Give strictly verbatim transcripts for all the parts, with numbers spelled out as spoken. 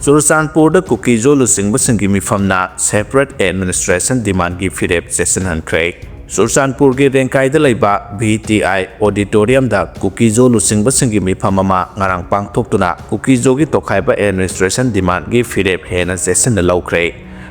ꯆꯨꯔꯆꯥꯟꯄꯨꯔꯗ ꯀꯨꯀꯤꯖꯣ ꯂꯨꯆꯤꯡꯕꯁꯤꯡꯒꯤ ꯃꯤꯐꯝꯅ separate administration demandꯒꯤ ꯐꯤꯔꯦꯞ ꯆꯦꯠꯁꯤꯟꯍꯟꯈ꯭ꯔꯦ꯫ ꯆꯨꯔꯆꯥꯟꯄꯨꯔꯒꯤ ꯔꯦꯡꯀꯥꯏꯗ ꯂꯩꯕ V T I auditoriumꯗ ꯀꯨꯀꯤꯖꯣ ꯂꯨꯆꯤꯡꯕꯁꯤꯡꯒꯤ ꯃꯤꯐꯝ ꯑꯃ ꯉꯔꯥꯡ ꯄꯥꯡꯊꯣꯛꯇꯨꯅ ꯀꯨꯀꯤꯖꯣꯒꯤ ꯇꯣꯈꯥꯏꯕ administration demandꯒꯤ ꯐꯤꯔꯦꯞ ꯍꯦꯟꯅ ꯆꯦꯠꯁꯤꯟꯅ ꯂꯧꯈ꯭ꯔꯦ꯫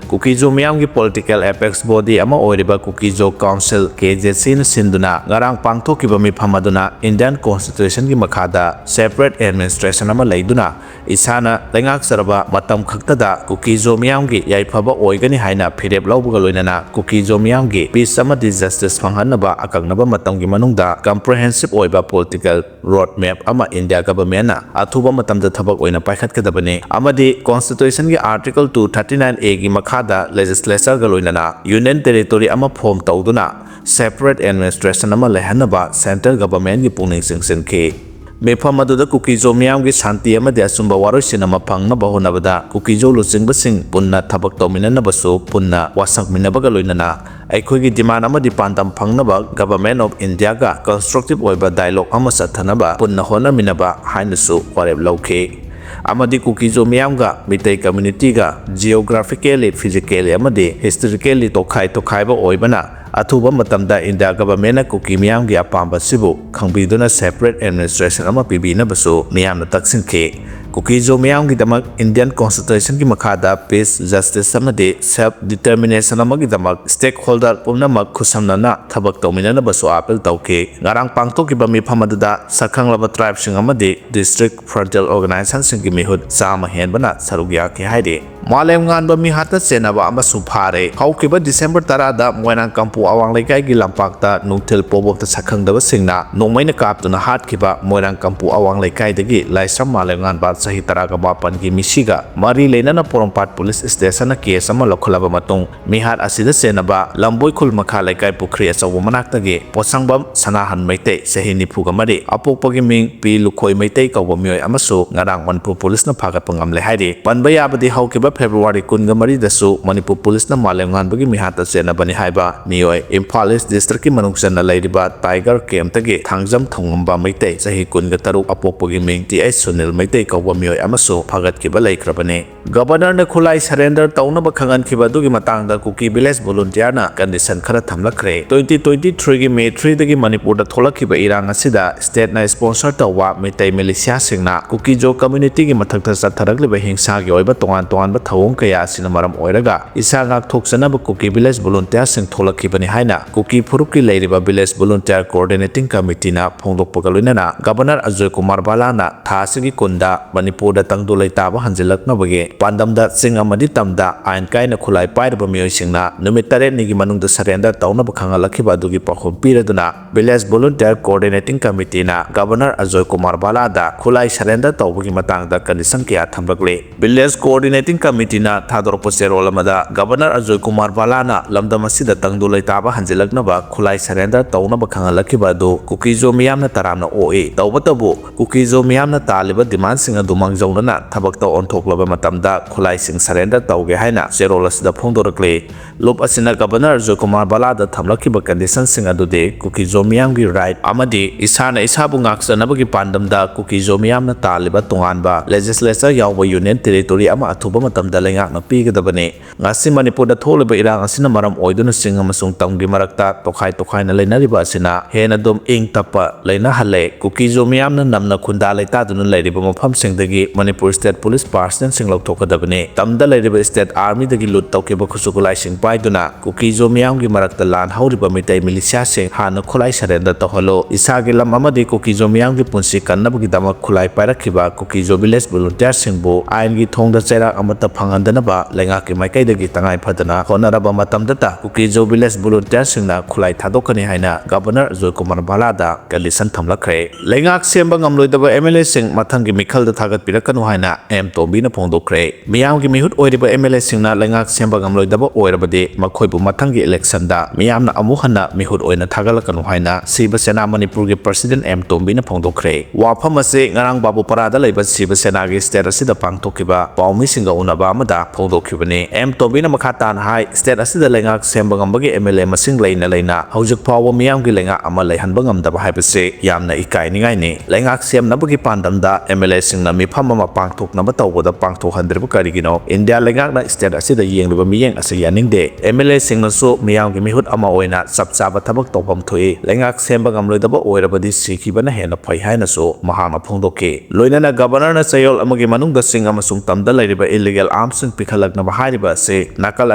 ꯀꯨꯀꯤꯖꯣ ꯃꯤꯌꯥꯝꯒꯤ political apex body ꯑꯃ ꯑꯣꯏꯔꯤꯕ ꯀꯨꯀꯤꯖꯣ Council, K J Cꯅ ꯁꯤꯟꯗꯨꯅ ꯉꯔꯥꯡ ꯄꯥꯡꯊꯣꯛꯈꯤꯕ ꯃꯤꯐꯝ ꯑꯗꯨꯅ Indian Constitutionꯒꯤ ꯃꯈꯥꯗ separate administration ꯑꯃ ꯂꯩꯗꯨꯅ ꯏꯁꯥꯅ ꯂꯩꯉꯥꯛꯆꯔꯕ ꯃꯇꯝ ꯈꯛꯇꯗ ꯀꯨꯀꯤꯖꯣ ꯃꯤꯌꯥꯝꯒꯤ ꯌꯥꯏꯐꯕ ꯑꯣꯏꯒꯅꯤ ꯍꯥꯏꯅ ꯐꯤꯔꯦꯞ ꯂꯧꯕꯒ ꯂꯣꯏꯅꯅ ꯀꯨꯀꯤꯖꯣ ꯃꯤꯌꯥꯝꯒꯤ peace ꯑꯃꯗꯤ justice ꯐꯪꯍꯟꯅꯕ ꯑꯀꯛꯅꯕ ꯃꯇꯝꯒꯤ ꯃꯅꯨꯡꯗ comprehensive ꯑꯣꯏꯕ political road map ꯑꯃ India governmentꯅ ꯑꯊꯨꯕ ꯃꯇꯝꯗ ꯊꯕꯛ ꯑꯣꯏꯅ ꯄꯥꯏꯈꯠꯀꯗꯕꯅꯤ ꯑꯃꯗꯤ Constitutionꯒꯤ Article two thirty nine Aꯒꯤ ꯃꯈꯥꯗ legislatureꯒ ꯂꯣꯏꯅꯅ Union Territory ꯑꯃ form ꯇꯧꯗꯨꯅ separate administration ꯑꯃ ꯂꯩꯍꯟꯅꯕ central governmentꯒꯤ ꯄꯨꯛꯅꯤꯡ ꯆꯤꯡꯁꯤꯟꯈꯤ꯫ ꯃꯤꯐꯝ ꯑꯗꯨꯗ ꯀꯨꯀꯤꯖꯣ ꯃꯤꯌꯥꯝꯒꯤ ꯁꯥꯟꯇꯤ ꯑꯃꯗꯤ ꯑꯆꯨꯝꯕ ꯋꯥꯔꯣꯏꯁꯤꯟ ꯑꯃ ꯐꯪꯅꯕ ꯍꯣꯠꯅꯕꯗ ꯀꯨꯀꯤꯖꯣ ꯂꯨꯆꯤꯡꯕꯁꯤꯡ ꯄꯨꯟꯅ ꯊꯕꯛ ꯇꯧꯃꯤꯟꯅꯅꯕꯁꯨ ꯄꯨꯟꯅ ꯋꯥꯁꯛꯃꯤꯟꯅꯕꯒ ꯂꯣꯏꯅꯅ ꯑꯩꯈꯣꯏꯒꯤ demand ꯑꯃꯗꯤ ꯄꯥꯟꯗꯝ ꯐꯪꯅꯕ Government of Indiaꯒ constructive ꯑꯣꯏꯕ dialogue ꯑꯃ ꯆꯠꯊꯅꯕ ꯄꯨꯟꯅ ꯍꯣꯠꯅꯃꯤꯟꯅꯕ ꯍꯥꯏꯅꯁꯨ ꯋꯥꯔꯦꯞ ꯂꯧꯈꯤ꯫ ꯑꯃꯗꯤ ꯀꯨꯀꯤꯖꯣ ꯃꯤꯌꯥꯝꯒ ꯃꯤꯇꯩ communityꯒ geographically, physically ꯑꯃꯗꯤ historically ꯇꯣꯈꯥꯏ ꯇꯣꯈꯥꯏꯕ ꯑꯣꯏꯕꯅ ꯑꯊꯨꯕ ꯃꯇꯝꯗ India governmentꯅ ꯀꯨꯀꯤ ꯃꯤꯌꯥꯝꯒꯤ ꯑꯄꯥꯝꯕꯁꯤꯕꯨ ꯈꯪꯕꯤꯗꯨꯅ separate administration ꯑꯃ ꯄꯤꯕꯤꯅꯕꯁꯨ ꯃꯤꯌꯥꯝꯅ ꯇꯛꯁꯤꯟꯈꯤ꯫ ꯀꯨꯀꯤꯖꯣ ꯃꯤꯌꯥꯝꯒꯤꯗꯃꯛ Indian Constitutionꯒꯤ ꯃꯈꯥꯗ peace, justice ꯑꯃꯗꯤ self determination ꯑꯃꯒꯤꯗꯃꯛ stakeholder ꯄꯨꯝꯅꯃꯛ ꯈꯨꯠꯁꯝꯅꯅ ꯊꯕꯛ ꯇꯧꯃꯤꯟꯅꯅꯕꯁꯨ appeal ꯇꯧꯈꯤ꯫ ꯉꯔꯥꯡ ꯄꯥꯡꯊꯣꯛꯈꯤꯕ ꯃꯤꯐꯝ ꯑꯗꯨꯗ ꯁꯛꯈꯪꯂꯕ tribeꯁꯤꯡ ꯑꯃꯗꯤ district frontier organizationꯁꯤꯡꯒꯤ ꯃꯤꯍꯨꯠ ꯆꯥꯝꯃ ꯍꯦꯟꯕꯅ ꯁꯔꯨꯛ ꯌꯥꯈꯤ ꯍꯥꯏꯔꯤ꯫ ꯃꯥꯂꯦꯝ ꯉꯥꯟꯕ ꯃꯤꯍꯥꯠꯇ ꯆꯦꯟꯅꯕ ꯑꯃꯁꯨ ꯐꯥꯔꯦ꯫ ꯍꯧꯈꯤꯕ December ꯇꯔꯥꯗ ꯃꯣꯏꯔꯥꯡ ꯀꯝꯄꯨ ꯑꯋꯥꯡ ꯂꯩꯀꯥꯏꯒꯤ ꯂꯝꯄꯥꯛꯇ ꯅꯨꯡꯊꯤꯜ ꯄꯣꯕꯣꯞꯇ ꯁꯛꯈꯪꯗꯕꯁꯤꯡꯅ ꯅꯣꯡꯃꯩꯅ ꯀꯥꯞꯇꯨꯅ ꯍꯥꯠꯈꯤꯕ ꯃꯣꯏꯔꯥꯡ ꯀꯝꯄꯨ ꯑꯋꯥꯡ ꯂꯩꯀꯥꯏꯗꯒꯤ ꯂꯥꯏꯁ꯭ꯔꯝ ꯃꯥꯂꯦꯝ ꯉꯥꯟꯕ ꯆꯍꯤ ꯇꯔꯥꯒ ꯃꯥꯄꯟꯒꯤ ꯃꯤꯁꯤꯒ ꯃꯔꯤ ꯂꯩꯅꯅ ꯄꯣꯔꯣꯝꯄꯥꯠ police stationꯅ case ꯑꯃ ꯂꯧꯈꯠꯂꯕ ꯃꯇꯨꯡ, ꯃꯤꯍꯥꯠ ꯑꯁꯤꯗ ꯆꯦꯟꯅꯕ ꯂꯝꯕꯣꯏ ꯈꯨꯜ ꯃꯈꯥ ꯂꯩꯀꯥꯏ ꯄꯨꯈ꯭ꯔꯤ ꯑꯆꯧꯕ ꯃꯅꯥꯛꯇꯒꯤ ꯄꯣꯠꯁꯪꯕꯝ ꯁꯅꯥꯍꯟ ꯃꯩꯇꯩ, ꯆꯍꯤ ꯅꯤꯐꯨꯒ ꯃꯔꯤ, ꯑꯄꯣꯛꯄꯒꯤ ꯃꯤꯡ ꯄꯤ ꯂꯨꯈꯣꯏ ꯃꯩꯇꯩ ꯀꯧꯕ ꯃꯤꯑꯣꯏ ꯑꯃꯁꯨ ꯉꯔꯥꯡ ꯃꯅꯤꯄꯨꯔ policeꯅ ꯐꯥꯒꯠꯄ ꯉꯝꯂꯦ ꯍꯥꯏꯔꯤ꯫ ꯄꯟꯕ ꯌꯥꯕꯗꯤ ꯍꯧꯈꯤꯕ February ꯀꯨꯟꯒ ꯃꯔꯤꯗꯁꯨ ꯃꯅꯤꯄꯨꯔ policeꯅ ꯃꯥꯂꯦꯝ ꯉꯥꯟꯕꯒꯤ ꯃꯤꯍꯥꯠꯇ ꯆꯦꯟꯅꯕꯅꯤ ꯍꯥꯏꯕ ꯃꯤꯑꯣꯏ ꯏꯝꯐꯥꯜ East districtꯀꯤ ꯃꯅꯨꯡ ꯆꯟꯅ ꯂꯩꯔꯤꯕ Tiger Campꯇꯒꯤ ꯊꯥꯡꯖꯝ ꯊꯣꯡꯉꯝꯕ ꯃꯩꯇꯩ, ꯆꯍꯤ ꯀꯨꯟꯒ ꯇꯔꯨꯛ, ꯑꯄꯣꯛꯄꯒꯤ ꯃꯤꯡ ꯇꯤ ꯑꯩꯆ ꯁꯨꯅꯤꯜ ꯃꯩꯇꯩ ꯀꯧꯕ ꯃꯤꯑꯣꯏ ꯑꯃꯁꯨ ꯐꯥꯒꯠꯈꯤꯕ ꯂꯩꯈ꯭ꯔꯕꯅꯤ꯫ ꯒꯕꯔꯅꯔꯅ ꯈꯨꯠꯂꯥꯏ surrender ꯇꯧꯅꯕ ꯈꯪꯍꯟꯈꯤꯕ ꯑꯗꯨꯒꯤ ꯃꯇꯥꯡꯗ ꯀꯨꯀꯤ village volunteerꯅ condition ꯈꯔ ꯊꯝꯂꯛꯈ꯭ꯔꯦ꯫ Twenty twenty threeꯒꯤ May threeꯗꯒꯤ ꯃꯅꯤꯄꯨꯔꯗ ꯊꯣꯛꯂꯛꯈꯤꯕ ꯏꯔꯥꯡ ꯑꯁꯤꯗ stateꯅ sponsor ꯇꯧꯕ ꯃꯤꯇꯩ militiaꯁꯤꯡꯅ ꯀꯨꯀꯤꯖꯣ communityꯒꯤ ꯃꯊꯛꯇ ꯆꯠꯊꯔꯛꯂꯤꯕ ꯍꯤꯡꯁꯥꯒꯤ ꯑꯣꯏꯕ ꯇꯣꯉꯥꯟ ꯇꯣꯉꯥꯟꯕ ꯊꯧꯑꯣꯡ ꯀꯌꯥ ꯑꯁꯤꯅ ꯃꯔꯝ ꯑꯣꯏꯔꯒ ꯏꯁꯥ ꯉꯥꯛꯊꯣꯛꯆꯅꯕ ꯀꯨꯀꯤ village volunteerꯁꯤꯡ ꯊꯣꯛꯂꯛꯈꯤꯕꯅꯤ ꯍꯥꯏꯅ ꯀꯨꯀꯤ ꯐꯨꯔꯨꯞꯀꯤ ꯂꯩꯔꯤꯕ village volunteer coordinating committeeꯅ ꯐꯣꯡꯗꯣꯛꯄꯒ ꯂꯣꯏꯅꯅ ꯒꯕꯔꯅꯔ ꯑꯖꯣꯏ ꯀꯨꯃꯥꯔ ꯕꯥꯂꯥꯅ ꯊꯥ ꯑꯁꯤꯒꯤ ꯀꯨꯟꯗ ꯃꯅꯤꯄꯨꯔꯗ ꯇꯪꯗꯨ ꯂꯩꯇꯥꯕ ꯍꯟꯖꯤꯜꯂꯛꯅꯕꯒꯤ ꯄꯥꯟꯗꯝꯗ ꯆꯤꯡ ꯑꯃꯗꯤ ꯇꯝꯗ ꯑꯥꯏꯟ ꯀꯥꯏꯅ ꯈꯨꯠꯂꯥꯏ ꯄꯥꯏꯔꯕ ꯃꯤꯑꯣꯏꯁꯤꯡꯅ ꯅꯨꯃꯤꯠ ꯇꯔꯦꯠꯅꯤꯒꯤ ꯃꯅꯨꯡꯗ surrender ꯇꯧꯅꯕ ꯈꯪꯍꯜꯂꯛꯈꯤꯕ ꯑꯗꯨꯒꯤ ꯄꯥꯎꯈꯨꯝ ꯄꯤꯔꯗꯨꯅ village volunteer coordinating committeeꯅ ꯒꯕꯔꯅꯔ ꯑꯖꯣꯏ ꯀꯨꯃꯥꯔ ꯕꯥꯂꯥꯗ ꯈꯨꯠꯂꯥꯏ surrender ꯇꯧꯕꯒꯤ ꯃꯇꯥꯡꯗ condition ꯀꯌꯥ ꯊꯝꯂꯛꯂꯤ꯫ Village coordinating committeeꯅ ꯊꯥꯗꯣꯔꯛꯄ ꯆꯦꯔꯣꯜ ꯑꯃꯗ ꯒꯕꯔꯅꯔ ꯑꯖꯣꯏ ꯀꯨꯃꯥꯔ ꯕꯥꯂꯥꯅ ꯂꯝꯗꯝ ꯑꯁꯤꯗ ꯇꯪꯗꯨ ꯂꯩꯇꯥꯕ ꯍꯟꯖꯤꯜꯂꯛꯅꯕ ꯈꯨꯠꯂꯥꯏ surrender ꯇꯧꯅꯕ ꯈꯪꯍꯜꯂꯛꯈꯤꯕ ꯑꯗꯨ ꯀꯨꯀꯤꯖꯣ ꯃꯤꯌꯥꯝꯅ ꯇꯔꯥꯝꯅ ꯑꯣꯛꯏ꯫ ꯇꯧꯕꯇꯕꯨ ꯀꯨꯀꯤꯖꯣ ꯃꯤꯌꯥꯝꯅ ꯇꯥꯜꯂꯤꯕ demandꯁꯤꯡ ꯑꯗꯨ ꯃꯥꯡꯖꯧꯅꯅ ꯊꯕꯛꯇ ꯑꯣꯟꯊꯣꯛꯂꯕ ꯃꯇꯝꯗ ꯈꯨꯠꯂꯥꯏꯁꯤꯡ surrender ꯇꯧꯒꯦ ꯍꯥꯏꯅ ꯆꯦꯔꯣꯜ ꯑꯁꯤꯗ ꯐꯣꯡꯗꯣꯔꯛꯂꯤ꯫ ꯂꯨꯞ ꯑꯁꯤꯅ ꯒꯕꯔꯅꯔ ꯖꯣꯏꯀꯨꯃꯥꯔ ꯕꯥꯂꯥꯗ ꯊꯝꯂꯛꯈꯤꯕ conditionꯁꯤꯡ ꯑꯗꯨꯗꯤ ꯀꯨꯀꯤꯖꯣ ꯃꯤꯌꯥꯝꯒꯤ right ꯑꯃꯗꯤ ꯏꯁꯥꯅ ꯏꯁꯥꯕꯨ ꯉꯥꯛꯆꯅꯕꯒꯤ ꯄꯥꯟꯗꯝꯗ ꯀꯨꯀꯤꯖꯣ ꯃꯤꯌꯥꯝꯅ ꯇꯥꯜꯂꯤꯕ ꯇꯣꯉꯥꯟꯕ legislature ꯌꯥꯎꯕ union territory ꯑꯃ ꯑꯊꯨꯕ ꯃꯇꯝꯗ ꯂꯩꯉꯥꯛꯅ ꯄꯤꯒꯗꯕꯅꯤ꯫ ꯉꯁꯤ ꯃꯅꯤꯄꯨꯔꯗ ꯊꯣꯛꯂꯤꯕ ꯏꯔꯥꯡ ꯑꯁꯤꯅ ꯃꯔꯝ ꯑꯣꯏꯗꯨꯅ ꯆꯤꯡ ꯑꯃꯁꯨꯡ ꯇꯝꯒꯤ ꯃꯔꯛꯇ ꯇꯣꯈꯥꯏ ꯇꯣꯈꯥꯏꯅ ꯂꯩꯅꯔꯤꯕ ꯑꯁꯤꯅ ꯍꯦꯟꯅ ꯑꯗꯨꯝ ꯏꯪ ꯇꯞꯄ ꯂꯩꯅꯍꯜꯂꯦ꯫ ꯀꯨꯀꯤꯖꯣ ꯃꯤꯌꯥꯝꯅ ꯅꯝꯅ ꯈꯨꯟꯗꯥ ꯂꯩꯇꯥꯗꯨꯅ ꯂꯩꯔꯤꯕ ꯃꯐꯝꯁꯤꯡꯗꯒꯤ ꯃꯅꯤꯄꯨꯔ state police personnelꯁꯤꯡ ꯂꯧꯊꯣꯛꯀꯗꯕꯅꯤ꯫ ꯇꯝꯗ ꯂꯩꯔꯤꯕ state armyꯗꯒꯤ loot ꯇꯧꯈꯤꯕ ꯈꯨꯠꯁꯨ ꯈꯨꯠꯂꯥꯏꯁꯤꯡ ꯄꯥꯏꯗꯨꯅ ꯀꯨꯀꯤꯖꯣ ꯃꯤꯌꯥꯝꯒꯤ ꯃꯔꯛꯇ ꯂꯥꯟ ꯍꯧꯔꯤꯕ ꯃꯤꯇꯩ militiaꯁꯤꯡ ꯍꯥꯟꯅ ꯈꯨꯠꯂꯥꯏ surrender ꯇꯧꯍꯜꯂꯨ꯫ ꯏꯁꯥꯒꯤ ꯂꯝ ꯑꯃꯗꯤ ꯀꯨꯀꯤꯖꯣ ꯃꯤꯌꯥꯝꯒꯤ ꯄꯨꯟꯁꯤ ꯀꯟꯅꯕꯒꯤꯗꯃꯛ ꯈꯨꯠꯂꯥꯏ ꯄꯥꯏꯔꯛꯈꯤꯕ ꯀꯨꯀꯤꯖꯣ village volunteerꯁꯤꯡꯕꯨ ꯑꯥꯏꯟꯒꯤ ꯊꯣꯡꯗ ꯆꯩꯔꯥꯛ ꯑꯃꯠꯇ ꯐꯪꯍꯟꯗꯅꯕ ꯂꯩꯉꯥꯛꯀꯤ ꯃꯥꯏꯀꯩꯗꯒꯤ ꯇꯉꯥꯏ ꯐꯗꯅ ꯍꯣꯠꯅꯔꯕ ꯃꯇꯝꯗꯇ ꯀꯨꯀꯤꯖꯣ village volunteerꯁꯤꯡꯅ ꯈꯨꯠꯂꯥꯏ ꯊꯥꯗꯣꯛꯀꯅꯤ ꯍꯥꯏꯅ ꯒꯕꯔꯅꯔ ꯖꯣꯏꯀꯨꯃꯥꯔ ꯕꯥꯂꯥꯗ condition ꯊꯝꯂꯛꯈ꯭ꯔꯦ꯫ ꯂꯩꯉꯥꯛ ꯁꯦꯝꯕ ꯉꯝꯂꯣꯏꯗꯕ MLAꯁꯤꯡ ꯃꯊꯪꯒꯤ ꯃꯤꯈꯜꯗ ꯊꯥꯒꯠꯄꯤꯔꯛꯀꯅꯨ ꯍꯥꯏꯅ ꯑꯦꯝ ꯇꯣꯝꯕꯤꯅ ꯐꯣꯡꯗꯣꯛꯈ꯭ꯔꯦ꯫ ꯃꯤꯌꯥꯝꯒꯤ ꯃꯤꯍꯨꯠ ꯑꯣꯏꯔꯤꯕ MLAꯁꯤꯡꯅ ꯂꯩꯉꯥꯛ ꯁꯦꯝꯕ ꯉꯝꯂꯣꯏꯗꯕ ꯑꯣꯏꯔꯕꯗꯤ ꯃꯈꯣꯏꯕꯨ ꯃꯊꯪꯒꯤ electionꯗ ꯃꯤꯌꯥꯝꯅ ꯑꯃꯨꯛ ꯍꯟꯅ ꯃꯤꯍꯨꯠ ꯑꯣꯏꯅ ꯊꯥꯒꯠꯂꯛꯀꯅꯨ ꯍꯥꯏꯅ ꯁꯤꯕ ꯁꯦꯅꯥ ꯃꯅꯤꯄꯨꯔꯒꯤ president ꯑꯦꯝ ꯇꯣꯝꯕꯤꯅ ꯐꯣꯡꯗꯣꯛꯈ꯭ꯔꯦ꯫ ꯋꯥꯐꯝ ꯑꯁꯤ ꯉꯔꯥꯡ ꯕꯥꯕꯨꯄꯥꯔꯥꯗ ꯂꯩꯕ ꯁꯤꯕ ꯁꯦꯅꯥꯒꯤ state ꯑꯁꯤꯗ ꯄꯥꯡꯊꯣꯛꯈꯤꯕ ꯄꯥꯎꯃꯤꯁꯤꯡꯒ ꯎꯅꯕ ꯑꯃꯗ ꯐꯣꯡꯗꯣꯛꯈꯤꯕꯅꯤ꯫ ꯑꯦꯝ ꯇꯣꯝꯕꯤꯅ ꯃꯈꯥ ꯇꯥꯅ ꯍꯥꯏ, state ꯑꯁꯤꯗ ꯂꯩꯉꯥꯛ ꯁꯦꯝꯕ ꯉꯝꯕꯒꯤ MLA ꯃꯁꯤꯡ ꯂꯩꯅ ꯂꯩꯅ ꯍꯧꯖꯤꯛ ꯐꯥꯎꯕ ꯃꯤꯌꯥꯝꯒꯤ ꯂꯩꯉꯥꯛ ꯑꯃ ꯂꯩꯍꯟꯕ ꯉꯝꯗꯕ ꯍꯥꯏꯕꯁꯤ ꯌꯥꯝꯅ ꯏꯀꯥꯏꯅꯤꯡꯉꯥꯏꯅꯤ꯫ ꯂꯩꯉꯥꯛ ꯁꯦꯝꯅꯕꯒꯤ ꯄꯥꯟꯗꯝꯗ MLAꯁꯤꯡꯅ ꯃꯤꯐꯝ ꯑꯃ ꯄꯥꯡꯊꯣꯛꯅꯕ ꯇꯧꯕꯗ ꯄꯥꯡꯊꯣꯛꯍꯟꯗ꯭ꯔꯤꯕ ꯀꯔꯤꯒꯤꯅꯣ? ꯏꯟꯗꯤꯌꯥ ꯂꯩꯉꯥꯛꯅ state ꯑꯁꯤꯗ ꯌꯦꯡꯂꯤꯕ ꯃꯤꯠꯌꯦꯡ ꯑꯁꯤ ꯌꯥꯅꯤꯡꯗꯦ꯫ MLAꯁꯤꯡꯅꯁꯨ ꯃꯤꯌꯥꯝꯒꯤ ꯃꯤꯍꯨꯠ ꯑꯃ ꯑꯣꯏꯅ ꯆꯞ ꯆꯥꯕ ꯊꯕꯛ ꯇꯧꯐꯝ ꯊꯣꯛꯏ꯫ ꯂꯩꯉꯥꯛ ꯁꯦꯝꯕ ꯉꯝꯂꯣꯏꯗꯕ ꯑꯣꯏꯔꯕꯗꯤ ꯁꯤꯈꯤꯕꯅ ꯍꯦꯟꯅ ꯐꯩ ꯍꯥꯏꯅꯁꯨ ꯃꯍꯥꯛꯅ ꯐꯣꯡꯗꯣꯛꯈꯤ꯫ ꯂꯣꯏꯅꯅ Governorꯅ ꯆꯌꯣꯜ ꯑꯃꯒꯤ ꯃꯅꯨꯡꯗ ꯆꯤꯡ ꯑꯃꯁꯨꯡ ꯇꯝꯗ ꯂꯩꯔꯤꯕ illegal armsꯁꯤꯡ ꯄꯤꯈꯠꯂꯛꯅꯕ ꯍꯥꯏꯔꯤꯕ ꯑꯁꯤ ꯅꯥꯀꯜ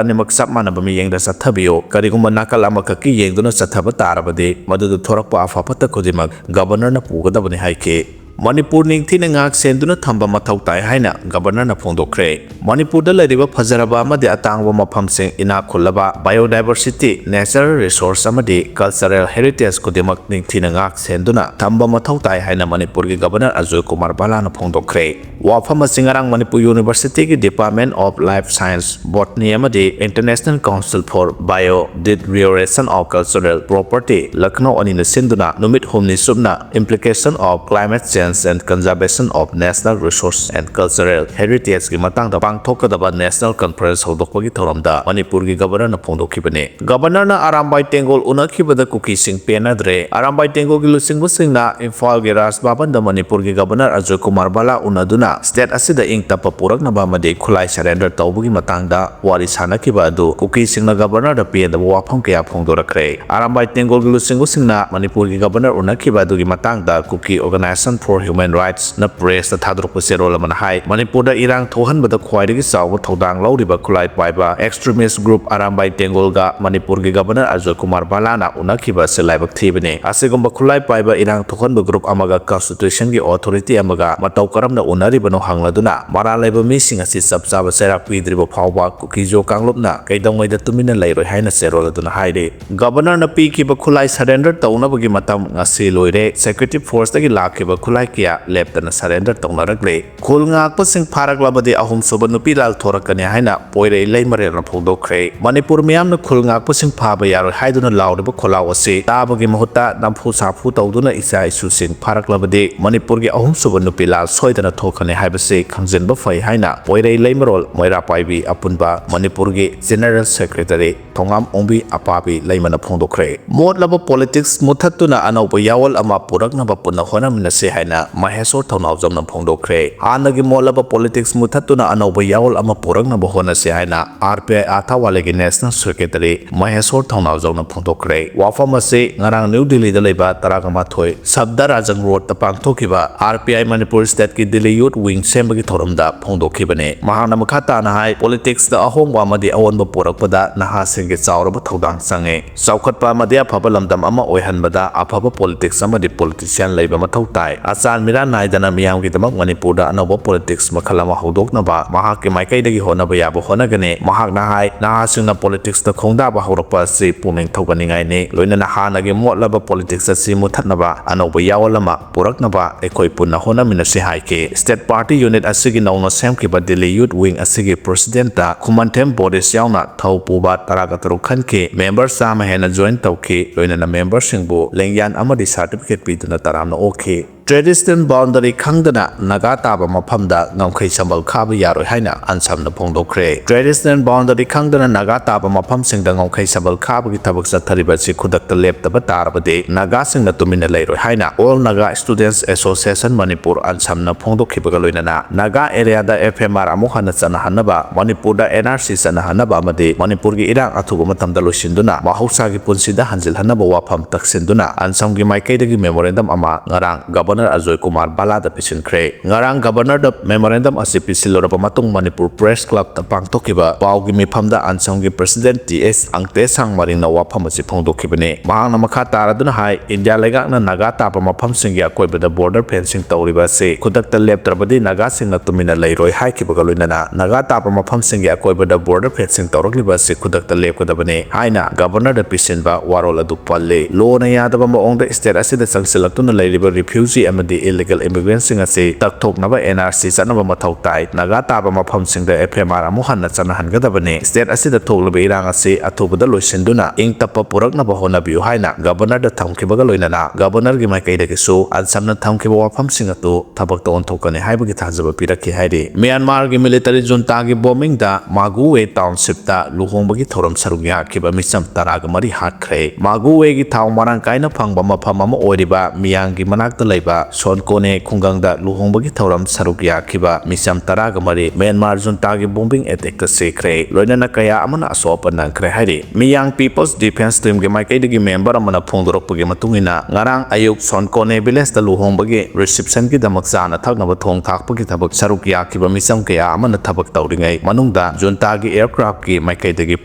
ꯑꯅꯤꯃꯛ ꯆꯞ ꯃꯥꯟꯅꯕ ꯃꯤꯠꯌꯦꯡꯗ ꯆꯠꯊꯕꯤꯌꯨ꯫ ꯀꯔꯤꯒꯨꯝꯕ ꯅꯥꯀꯜ ꯑꯃꯈꯛꯀꯤ ꯌꯦꯡꯗꯨꯅ ꯆꯠꯊꯕ ꯇꯥꯔꯕꯗꯤ ꯃꯗꯨꯗ ꯊꯣꯔꯛꯄ ꯑꯐ ꯐꯠꯇ ꯈꯨꯗꯤꯡꯃꯛ Governorꯅ ꯄꯨꯒꯗꯕꯅꯤ ꯍꯥꯏꯈꯤ꯫ ꯃꯅꯤꯄꯨꯔ ꯅꯤꯡꯊꯤꯅ ꯉꯥꯛ ꯁꯦꯟꯗꯨꯅ ꯊꯝꯕ ꯃꯊꯧ ꯇꯥꯏ ꯍꯥꯏꯅ Governorꯅ ꯐꯣꯡꯗꯣꯛꯈ꯭ꯔꯦ꯫ ꯃꯅꯤꯄꯨꯔꯗ ꯂꯩꯔꯤꯕ ꯐꯖꯔꯕ ꯑꯃꯗꯤ ꯑꯇꯥꯡꯕ ꯃꯐꯝꯁꯤꯡ, ꯏꯅꯥꯛ ꯈꯨꯜꯂꯕ biodiversity, natural resource ꯑꯃꯗꯤ cultural heritage ꯈꯨꯗꯤꯡꯃꯛ ꯅꯤꯡꯊꯤꯅ ꯉꯥꯛ ꯁꯦꯟꯗꯨꯅ ꯊꯝꯕ ꯃꯊꯧ ꯇꯥꯏ ꯍꯥꯏꯅ ꯃꯅꯤꯄꯨꯔꯒꯤ Governor ꯑꯖꯣꯏ ꯀꯨꯃꯥꯔ ꯚꯥꯂꯥꯅ ꯐꯣꯡꯗꯣꯛꯈ꯭ꯔꯦ꯫ ꯋꯥꯐꯝ ꯑꯁꯤ ꯉꯔꯥꯡ Manipur Universityꯒꯤ Department of Life Science, Botany ꯑꯃꯗꯤ International Council for Biodeterioration of Cultural Property, Lucknow ꯑꯅꯤꯅ ꯁꯤꯟꯗꯨꯅ ꯅꯨꯃꯤꯠ ꯍꯨꯝꯅꯤ ꯆꯨꯞꯅ Implication of Climate Change and Conservation of National Resource and Cultural Heritageꯀꯤ ꯃꯇꯥꯡꯗ ꯄꯥꯡꯊꯣꯛꯀꯗꯕ National Conference ꯍꯧꯗꯣꯛꯄꯒꯤ ꯊꯧꯔꯝꯗ ꯃꯅꯤꯄꯨꯔꯒꯤ Governorꯅ ꯐꯣꯡꯗꯣꯛꯈꯤꯕꯅꯤ꯫ Governorꯅ ꯑꯔꯥꯝꯕꯥꯏ ꯇꯦꯡꯒꯣꯜ ꯎꯅꯈꯤꯕꯗ ꯀꯨꯀꯤꯁꯤꯡ ꯄꯦꯟꯅꯗ꯭ꯔꯦ꯫ ꯑꯔꯥꯝꯕꯥꯏ ꯇꯦꯡꯒꯣꯜꯒꯤ ꯂꯨꯆꯤꯡꯕꯁꯤꯡꯅ ꯏꯝꯐꯥꯜꯒꯤ ꯔꯥꯖ ꯚꯕꯟꯗ ꯃꯅꯤꯄꯨꯔꯒꯤ Governor ꯑꯖꯣꯏ ꯀꯨꯃꯥꯔ ꯚꯥꯂꯥ ꯎꯅꯗꯨꯅ state ꯑꯁꯤꯗ ꯏꯪ ꯇꯞꯄ ꯄꯨꯔꯛꯅꯕ ꯑꯃꯗꯤ ꯈꯨꯠꯂꯥꯏ surrender ꯇꯧꯕꯒꯤ ꯃꯇꯥꯡꯗ ꯋꯥꯔꯤ ꯁꯥꯅꯈꯤꯕ ꯑꯗꯨ ꯀꯨꯀꯤꯁꯤꯡꯅ Governorꯗ ꯄꯦꯟꯗꯕ ꯋꯥꯐꯝ ꯀꯌꯥ ꯐꯣꯡꯗꯣꯔꯛꯈ꯭ꯔꯦ꯫ ꯑꯔꯥꯝꯕꯥꯏ ꯇꯦꯡꯒꯣꯜꯒꯤ ꯂꯨꯆꯤꯡꯕꯁꯤꯡꯅ ꯃꯅꯤꯄꯨꯔꯒꯤ Governor ꯎꯅꯈꯤꯕ ꯑꯗꯨꯒꯤ ꯃꯇꯥꯡꯗ Kuki Organisation for Human Rightsꯅ pressꯇ ꯊꯥꯗꯣꯔꯛꯄ ꯆꯦꯔꯣꯜ ꯑꯃꯅ ꯍꯥꯏ, ꯃꯅꯤꯄꯨꯔꯗ ꯏꯔꯥꯡ ꯊꯣꯛꯍꯟꯕꯗ ꯈ꯭ꯋꯥꯏꯗꯒꯤ ꯆꯥꯎꯕ ꯊꯧꯗꯥꯡ ꯂꯧꯔꯤꯕ ꯈꯨꯠꯂꯥꯏ ꯄꯥꯏꯕ extremist group ꯑꯔꯥꯝꯕꯥꯏ ꯇꯦꯡꯒꯣꯜꯒ ꯃꯅꯤꯄꯨꯔꯒꯤ Governor ꯑꯖꯣꯏ ꯀꯨꯃꯥꯔ ꯚꯥꯂꯥꯅ ꯎꯅꯈꯤꯕ ꯑꯁꯤ ꯂꯥꯏꯕꯛ ꯊꯤꯕꯅꯤ꯫ ꯑꯁꯤꯒꯨꯝꯕ ꯈꯨꯠꯂꯥꯏ ꯄꯥꯏꯕ ꯏꯔꯥꯡ ꯊꯣꯛꯍꯟꯕ group ꯑꯃꯒ constitutionꯒꯤ authority ꯑꯃꯒ ꯃꯇꯧ ꯀꯔꯝꯅ ꯎꯅꯔꯤꯕꯅꯣ ꯍꯪꯂꯗꯨꯅ ꯃꯔꯥꯜ ꯂꯩꯕ ꯃꯤꯁꯤꯡ ꯑꯁꯤ ꯆꯞ ꯆꯥꯕ ꯆꯩꯔꯥꯛ ꯄꯤꯗ꯭ꯔꯤꯕ ꯐꯥꯎꯕ ꯀꯨꯀꯤꯖꯣ ꯀꯥꯡꯂꯨꯞꯅ ꯀꯩꯗꯧꯉꯩꯗ ꯇꯨꯃꯤꯟꯅ ꯂꯩꯔꯣꯏ ꯍꯥꯏꯅ ꯆꯦꯔꯣꯜ ꯑꯗꯨꯅ ꯍꯥꯏꯔꯤ꯫ Governorꯅ ꯄꯤꯈꯤꯕ ꯈꯨꯠꯂꯥꯏ surrender ꯇꯧꯅꯕꯒꯤ ꯃꯇꯝ ꯉꯁꯤ ꯂꯣꯏꯔꯦ꯫ Security forceꯇꯒꯤ ꯂꯥꯛꯈꯤꯕ ꯈꯨꯠꯂꯥꯏ ꯀꯌꯥ ꯂꯦꯞꯇꯅ surrender ꯇꯧꯅꯔꯛꯂꯦ꯫ ꯈꯨꯜ ꯉꯥꯛꯄꯁꯤꯡ ꯐꯥꯔꯛꯂꯕꯗꯤ ꯑꯍꯨꯝꯁꯨꯕ ꯅꯨꯄꯤ ꯂꯥꯜ ꯊꯣꯔꯛꯀꯅꯤ ꯍꯥꯏꯅ ꯄꯣꯏꯔꯩ ꯂꯩꯃꯔꯦꯜꯅ ꯐꯣꯡꯗꯣꯛꯈ꯭ꯔꯦ꯫ ꯃꯅꯤꯄꯨꯔ ꯃꯤꯌꯥꯝꯅ ꯈꯨꯜ ꯉꯥꯛꯄꯁꯤꯡ ꯐꯥꯕ ꯌꯥꯔꯣꯏ ꯍꯥꯏꯗꯨꯅ ꯂꯥꯎꯔꯤꯕ ꯈꯣꯜꯂꯥꯎ ꯑꯁꯤ ꯇꯥꯕꯒꯤ ꯃꯍꯨꯠꯇ ꯅꯝꯐꯨ ꯁꯥꯐꯨ ꯇꯧꯗꯨꯅ ꯏꯆꯥ ꯏꯁꯨꯁꯤꯡ ꯐꯥꯔꯛꯂꯕꯗꯤ ꯃꯅꯤꯄꯨꯔꯒꯤ ꯑꯍꯨꯝꯁꯨꯕ ꯅꯨꯄꯤ ꯂꯥꯜ ꯁꯣꯏꯗꯅ ꯊꯣꯛꯀꯅꯤ ꯍꯥꯏꯕꯁꯤ ꯈꯪꯖꯤꯟꯕ ꯐꯩ ꯍꯥꯏꯅ ꯄꯣꯏꯔꯩ ꯂꯩꯃꯔꯣꯜ ꯃꯩꯔꯥ ꯄꯥꯏꯕꯤ ꯑꯄꯨꯟꯕ ꯃꯅꯤꯄꯨꯔꯒꯤ General Secretary ꯊꯣꯉꯥꯝ ꯑꯣꯡꯕꯤ ꯑꯄꯥꯕꯤ ꯂꯩꯃꯅ ꯐꯣꯡꯗꯣꯛꯈ꯭ꯔꯦ꯫ ꯃꯣꯠꯂꯕ politics ꯃꯨꯊꯠꯇꯨꯅ ꯑꯅꯧꯕ ꯌꯥꯑꯣꯜ ꯑꯃ ꯄꯨꯔꯛꯅꯕ ꯄꯨꯟꯅ ꯍꯣꯠꯅꯃꯤꯟꯅꯁꯤ ꯍꯥꯏꯅ ꯍꯥꯏꯅ ꯃꯍꯦꯁꯣꯔ ꯊꯧꯅꯥꯎꯖꯝꯅ ꯐꯣꯡꯗꯣꯛꯈ꯭ꯔꯦ꯫ ꯍꯥꯟꯅꯒꯤ ꯃꯣꯠꯂꯕ politics ꯃꯨꯊꯠꯇꯨꯅ ꯑꯅꯧꯕ ꯌꯥꯑꯣꯜ ꯑꯃ ꯄꯨꯔꯛꯅꯕ ꯍꯣꯠꯅꯁꯤ ꯍꯥꯏꯅ R P I ꯑꯊꯥꯋꯥꯂꯦꯒꯤ national secretary ꯃꯍꯦꯁꯣꯔ ꯊꯧꯅꯥꯎꯖꯝꯅ ꯐꯣꯡꯗꯣꯛꯈ꯭ꯔꯦ꯫ ꯋꯥꯐꯝ ꯑꯁꯤ ꯉꯔꯥꯡ ꯅ꯭ꯌꯨ ꯗꯤꯜꯂꯤꯗ ꯂꯩꯕ ꯇꯔꯥꯒ ꯃꯥꯊꯣꯏ ꯁꯕꯗꯔꯖꯪ ꯔꯣꯗꯇ ꯄꯥꯡꯊꯣꯛꯈꯤꯕ R P I Manipur stateꯀꯤ Delhi youth wing ꯁꯦꯝꯕꯒꯤ ꯊꯧꯔꯝꯗ ꯐꯣꯡꯗꯣꯛꯈꯤꯕꯅꯤ꯫ ꯃꯍꯥꯛꯅ ꯃꯈꯥ ꯇꯥꯅ ꯍꯥꯏ, politicsꯇ ꯑꯍꯣꯡꯕ ꯑꯃꯗꯤ ꯑꯑꯣꯟꯕ ꯄꯨꯔꯛꯄꯗ ꯅꯍꯥꯁꯤꯡꯒꯤ ꯆꯥꯎꯔꯕ ꯊꯧꯗꯥꯡ ꯆꯪꯉꯤ꯫ ꯆꯥꯎꯈꯠꯄ ꯑꯃꯗꯤ ꯑꯐꯕ ꯂꯝꯗꯝ ꯑꯃ ꯑꯣꯏꯍꯟꯕꯗ ꯑꯐꯕ politics ꯑꯃꯗꯤ politician ꯂꯩꯕ ꯃꯊꯧ ꯇꯥꯏ꯫ ꯑꯆꯥꯟ ꯃꯤꯔꯥꯟ ꯅꯥꯏꯗꯅ ꯃꯤꯌꯥꯝꯒꯤꯗꯃꯛ ꯃꯅꯤꯄꯨꯔꯗ ꯑꯅꯧꯕ politics ꯃꯈꯜ ꯑꯃ ꯍꯧꯗꯣꯛꯅꯕ ꯃꯍꯥꯛꯀꯤ ꯃꯥꯏꯀꯩꯗꯒꯤ ꯍꯣꯠꯅꯕ ꯌꯥꯕ ꯍꯣꯠꯅꯒꯅꯤ꯫ ꯃꯍꯥꯛꯅ ꯍꯥꯏ, ꯅꯍꯥꯁꯤꯡꯅ politicsꯇ ꯈꯣꯡꯗꯥꯕ ꯍꯧꯔꯛꯄ ꯑꯁꯤ ꯄꯨꯛꯅꯤꯡ ꯊꯧꯒꯠꯅꯤꯡꯉꯥꯏꯅꯤ꯫ ꯂꯣꯏꯅꯅ ꯍꯥꯟꯅꯒꯤ ꯃꯣꯠꯂꯕ politics ꯑꯁꯤ ꯃꯨꯊꯠꯅꯕ ꯑꯅꯧꯕ ꯌꯥꯑꯣꯜ ꯑꯃ ꯄꯨꯔꯛꯅꯕ ꯑꯩꯈꯣꯏ ꯄꯨꯟꯅ ꯍꯣꯠꯅꯃꯤꯟꯅꯁꯤ ꯍꯥꯏꯈꯤ꯫ State party unit ꯑꯁꯤꯒꯤ ꯅꯧꯅ ꯁꯦꯝꯈꯤꯕ ꯗꯤꯜꯂꯤ youth wing ꯑꯁꯤꯒꯤ presidentꯇ ꯈꯨꯃꯟꯊꯦꯝ ꯕꯣꯔꯤꯁ ꯌꯥꯎꯅ ꯊꯧ ꯄꯨꯕ ꯇꯔꯥꯒ ꯇꯔꯨꯛ ꯈꯟꯈꯤ꯫ Member ꯆꯥꯝꯃ ꯍꯦꯟꯅ join ꯇꯧꯈꯤ꯫ ꯂꯣꯏꯅꯅ memberꯁꯤꯡꯕꯨ ꯂꯦꯡꯌꯥꯟ ꯑꯃꯗꯤ certificate ꯄꯤꯗꯨꯅ ꯇꯔꯥꯝꯅ ꯑꯣꯛꯈꯤ꯫ Traditional boundary ꯈꯪꯗꯅ ꯅꯥꯒꯥ ꯇꯥꯕ ꯃꯐꯝꯗ ꯉꯝꯈꯩ ꯁꯝꯕꯜ ꯈꯥꯕ ꯌꯥꯔꯣꯏ ꯍꯥꯏꯅ ꯑꯟꯁꯝꯅ ꯐꯣꯡꯗꯣꯛꯈ꯭ꯔꯦ꯫ Traditional boundary ꯈꯪꯗꯅ ꯅꯥꯒꯥ ꯇꯥꯕ ꯃꯐꯝꯁꯤꯡꯗ ꯉꯝꯈꯩ ꯁꯝꯕꯜ ꯈꯥꯕꯒꯤ ꯊꯕꯛ ꯆꯠꯊꯔꯤꯕ ꯑꯁꯤ ꯈꯨꯗꯛꯇ ꯂꯦꯞꯇꯕ ꯇꯥꯔꯕꯗꯤ ꯅꯥꯒꯥꯁꯤꯡꯅ ꯇꯨꯃꯤꯟꯅ ꯂꯩꯔꯣꯏ ꯍꯥꯏꯅ All Naga Students Association Manipur ꯑꯟꯁꯝꯅ ꯐꯣꯡꯗꯣꯛꯈꯤꯕꯒ ꯂꯣꯏꯅꯅ ꯅꯥꯒꯥ areaꯗ F M R ꯑꯃꯨꯛ ꯍꯟꯅ ꯆꯠꯅꯍꯟꯅꯕ, ꯃꯅꯤꯄꯨꯔꯗ N R C ꯆꯠꯅꯍꯟꯅꯕ ꯑꯃꯗꯤ ꯃꯅꯤꯄꯨꯔꯒꯤ ꯏꯔꯥꯡ ꯑꯊꯨꯕ ꯃꯇꯝꯗ ꯂꯣꯏꯁꯤꯟꯗꯨꯅ ꯃꯍꯧꯁꯥꯒꯤ ꯄꯨꯟꯁꯤꯗ ꯍꯟꯖꯤꯜꯍꯟꯅꯕ ꯋꯥꯐꯝ ꯇꯛꯁꯤꯟꯗꯨꯅ ꯑꯟꯁꯝꯒꯤ ꯃꯥꯏꯀꯩꯗꯒꯤ memorandum ꯑꯃ ꯉꯔꯥꯡ Governor ꯑꯖꯣꯏ ꯀꯨꯃꯥꯔ ꯕꯥꯂꯥꯗ ꯄꯤꯁꯤꯟꯈ꯭ꯔꯦ꯫ ꯉꯔꯥꯡ Governorꯗ memorandum ꯑꯁꯤ ꯄꯤꯁꯤꯜꯂꯨꯔꯕ ꯃꯇꯨꯡ ꯃꯅꯤꯄꯨꯔ Press Clubꯇ ꯄꯥꯡꯊꯣꯛꯈꯤꯕ ꯄꯥꯎꯒꯤ ꯃꯤꯐꯝꯗ ꯑꯟꯁꯝꯒꯤ President T S ꯑꯪꯇꯦꯁꯥꯡ ꯃꯔꯤꯡꯅ ꯋꯥꯐꯝ ꯑꯁꯤ ꯐꯣꯡꯗꯣꯛꯈꯤꯕꯅꯤ꯫ ꯃꯍꯥꯛꯅ ꯃꯈꯥ ꯇꯥꯔꯗꯨꯅ ꯍꯥꯏ, ꯏꯟꯗꯤꯌꯥ ꯂꯩꯉꯥꯛꯅ ꯅꯥꯒꯥ ꯇꯥꯕ ꯃꯐꯝꯁꯤꯡꯒꯤ ꯑꯀꯣꯏꯕꯗ border fencing ꯇꯧꯔꯤꯕ ꯑꯁꯤ ꯈꯨꯗꯛꯇ ꯂꯦꯞꯇ꯭ꯔꯕꯗꯤ ꯅꯥꯒꯥꯁꯤꯡꯅ ꯇꯨꯃꯤꯟꯅ ꯂꯩꯔꯣꯏ ꯍꯥꯏꯈꯤꯕꯒ ꯂꯣꯏꯅꯅ ꯅꯥꯒꯥ ꯇꯥꯕ ꯃꯐꯝꯁꯤꯡꯒꯤ ꯑꯀꯣꯏꯕꯗ border fencing ꯇꯧꯔꯛꯂꯤꯕ ꯑꯁꯤ ꯈꯨꯗꯛꯇ ꯂꯦꯞꯀꯗꯕꯅꯤ ꯍꯥꯏꯅ Governorꯗ ꯄꯤꯁꯤꯟꯕ ꯋꯥꯔꯣꯜ ꯑꯗꯨ ꯄꯜꯂꯤ꯫ ꯂꯣꯅ ꯌꯥꯗꯕ ꯃꯑꯣꯡꯗ state ꯑꯁꯤꯗ ꯆꯪꯁꯤꯜꯂꯛꯇꯨꯅ ꯂꯩꯔꯤꯕ refugee ꯑꯃꯗꯤ illegal immigrantꯁꯤꯡ ꯑꯁꯤ ꯇꯛꯊꯣꯛꯅꯕ N R C ꯆꯠꯅꯕ ꯃꯊꯧ ꯇꯥꯏ꯫ ꯅꯥꯒꯥ ꯇꯥꯕ ꯃꯐꯝꯁꯤꯡꯗ F M R ꯑꯃꯨꯛ ꯍꯟꯅ ꯆꯠꯅꯍꯟꯒꯗꯕꯅꯤ꯫ State ꯑꯁꯤꯗ ꯊꯣꯛꯂꯤꯕ ꯏꯔꯥꯡ ꯑꯁꯤ ꯑꯊꯨꯕꯗ ꯂꯣꯏꯁꯤꯟꯗꯨꯅ ꯏꯪ ꯇꯞꯄ ꯄꯨꯔꯛꯅꯕ ꯍꯣꯠꯅꯕꯤꯌꯨ ꯍꯥꯏꯅ Governorꯗ ꯊꯝꯈꯤꯕꯒ ꯂꯣꯏꯅꯅ Governorꯒꯤ ꯃꯥꯏꯀꯩꯗꯒꯤꯁꯨ ꯑꯟꯁꯝꯅ ꯊꯝꯈꯤꯕ ꯋꯥꯐꯝꯁꯤꯡ ꯑꯗꯨ ꯊꯕꯛꯇ ꯑꯣꯟꯊꯣꯛꯀꯅꯤ ꯍꯥꯏꯕꯒꯤ ꯊꯥꯖꯕ ꯄꯤꯔꯛꯈꯤ ꯍꯥꯏꯔꯤ꯫ ꯃ꯭ꯌꯥꯟꯃꯥꯔꯒꯤ military juntꯥꯒꯤ bombingꯗ ꯃꯥꯒꯨꯋꯦ townshipꯇ ꯂꯨꯍꯣꯡꯕꯒꯤ ꯊꯧꯔꯝ ꯁꯔꯨꯛ ꯌꯥꯈꯤꯕ ꯃꯤꯆꯝ ꯇꯔꯥꯒ ꯃꯔꯤ ꯍꯥꯠꯈ꯭ꯔꯦ꯫ ꯃꯥꯒꯨꯋꯦꯒꯤ ꯊꯥꯎ ꯃꯔꯥꯡ ꯀꯥꯏꯅ ꯐꯪꯕ ꯃꯐꯝ ꯑꯃ ꯑꯣꯏꯔꯤꯕ ꯃꯤꯌꯥꯡꯒꯤ ꯃꯅꯥꯛꯇ ꯂꯩꯕ ꯁꯣꯟꯀꯣꯅꯦ ꯈꯨꯡꯒꯪꯗ ꯂꯨꯍꯣꯡꯕꯒꯤ ꯊꯧꯔꯝ ꯁꯔꯨꯛ ꯌꯥꯈꯤꯕ ꯃꯤꯆꯝ ꯇꯔꯥꯒ ꯃꯔꯤ ꯃ꯭ꯌꯥꯟꯃꯥꯔ ꯖꯨꯟꯇꯥꯒꯤ ꯕꯣꯝꯕꯤꯡ ꯑꯦꯇꯦꯛꯇ ꯁꯤꯈ꯭ꯔꯦ꯫ ꯂꯣꯏꯅꯅ ꯀꯌꯥ ꯑꯃꯅ ꯑꯁꯣꯛ ꯑꯄꯟ ꯅꯪꯈ꯭ꯔꯦ ꯍꯥꯏꯔꯤ꯫ ꯃꯤꯌꯥꯡ ꯄꯤꯄꯜꯁ ꯗꯤꯐꯦꯟꯁ ꯇꯤꯝꯒꯤ ꯃꯥꯏꯀꯩꯗꯒꯤ ꯃꯦꯝꯕꯔ ꯑꯃꯅ ꯐꯣꯡꯗꯣꯔꯛꯄꯒꯤ ꯃꯇꯨꯡ ꯏꯟꯅ, ꯉꯔꯥꯡ ꯑꯌꯨꯛ ꯁꯣꯟꯀꯣꯅꯦ ꯚꯤꯂꯦꯖꯇ ꯂꯨꯍꯣꯡꯕꯒꯤ ꯔꯤꯁꯤꯞꯁꯟꯒꯤꯗꯃꯛ ꯆꯥꯅ ꯊꯛꯅꯕ ꯊꯣꯡ ꯊꯥꯛꯄꯒꯤ ꯊꯕꯛ ꯁꯔꯨꯛ ꯌꯥꯈꯤꯕ ꯃꯤꯆꯝ ꯀꯌꯥ ꯑꯃꯅ ꯊꯕꯛ ꯇꯧꯔꯤꯉꯩ ꯃꯅꯨꯡꯗ ꯖꯨꯟꯇꯥꯒꯤ ꯑꯦꯌꯔꯀ꯭ꯔꯥꯐꯀꯤ ꯃꯥꯏꯀꯩꯗꯒꯤ